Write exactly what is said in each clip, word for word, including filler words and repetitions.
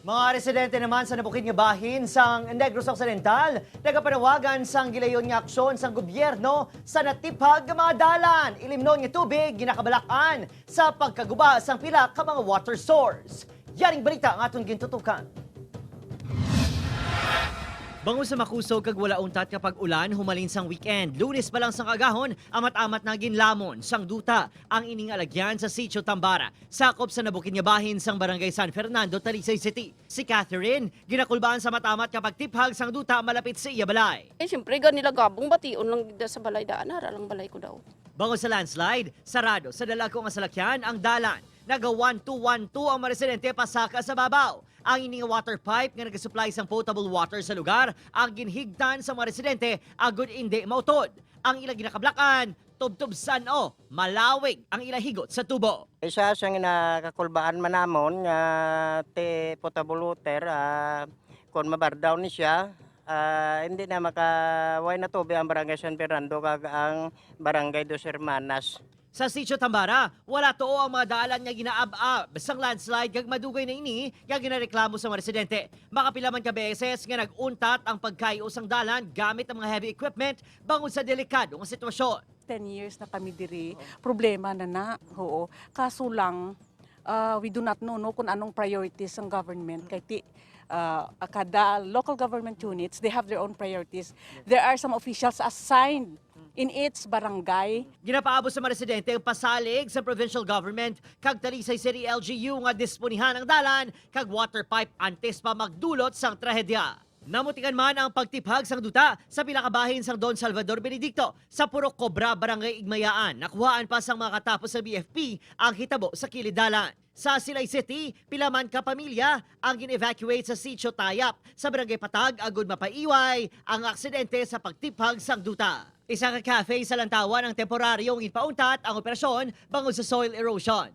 Mga residente naman sa nabukid nga bahin sang Negros Occidental nagapanawagan sang gilayon nga aksyon sang gobyerno sa natiphag nga mga dalan. Ilimnon nga tubig ginakabalakan sa pagkaguba sang pila ka mga water source. Yaring balita ang aton gintutukan. Bangon sa makusog kag wala untat nga pag-ulan humalin sang weekend, Lunes pa lang sang agahon, amat-amat na ginlamon sang duta ang ining alagyan sa Sitio Tambara, sakop sa nabukid nga bahin sang Barangay San Fernando, Talisay City. Si Catherine, ginakulbaan sa amat-amat nga pagtiphag sang duta malapit sa iya balay. Eh, siyempre, gani la gabong, bation lang gid sa balay daan, ara lang balay ko daw. Bangod sa landslide, sarado sa dalagko nga salakyan ang dalan. Naga one two one two ang mga residente pasaka sa babaw. Ang ini nga water pipe nga nagasupply sang potable water sa lugar ang ginhigtan sa mga residente agud indi mautod. Ang ila ginakablakan, tubtob san-o malawig ang ila higot sa tubo. Isa sang nakakulbaan man namon nga ti potable water, ah, kon mabardaw ni siya, ah, hindi na maka-, way na tubig ang Barangay San Fernando kag ang Barangay Dos Hermanas. Sa Sitio Tambara, wala tuo ang mga dalan nga ginaab-ab sang landslide kag madugay na ini nga ginareklamo sa mga residente. Makapila man ka beses nga nag-untat ang pagkayo sang dalan gamit ang mga heavy equipment bangod sa delikado nga sitwasyon. Ten years na kami diri. Problema na na. Oo. Kaso lang, ah, we do not know, no, kung anong priorities ng government. Kay ti, ah, kada local government units, they have their own priorities. There are some officials assigned in each barangay. Ginapaabot sa mga residente ang pasalig sa provincial government kag Talisay City L G U nga disponihan ang dalan kag water pipe antes pa magdulot sang trahedya. Namutikan man ang pagtiphag sang duta sa pila ka bahin sang Don Salvador Benedicto sa Purok Cobra, Barangay Igmayaan. Nakuhaan pa sang mga katapos sa B F P ang hitabo sa kilid dalan. Sa Silay City, pila man ka pamilya ang gin-evacuate sa Sitio Tayap sa Barangay Patag agud mapaiway ang aksidente sa pagtiphag sang duta. Isa ka cafe sa Lantawan ang temporaryong ginpauntat ang operasyon bangod sa soil erosion.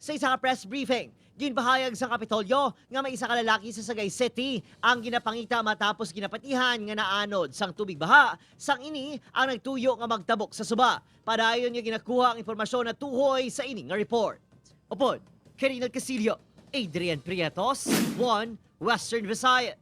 Sa isa ka press briefing, ginpahayag sa Kapitolyo nga may isa ka lalaki sa Sagay City ang ginapangita matapos ginapatihan nga naanod sang tubig baha, sang ini ang nagtuyo nga magtabok sa suba. Padayon nga ginakuha ang impormasyon natuhoy sa ini nga report. Upod kay Reynald Castillo, Adrian Prietos, One Western Visayas.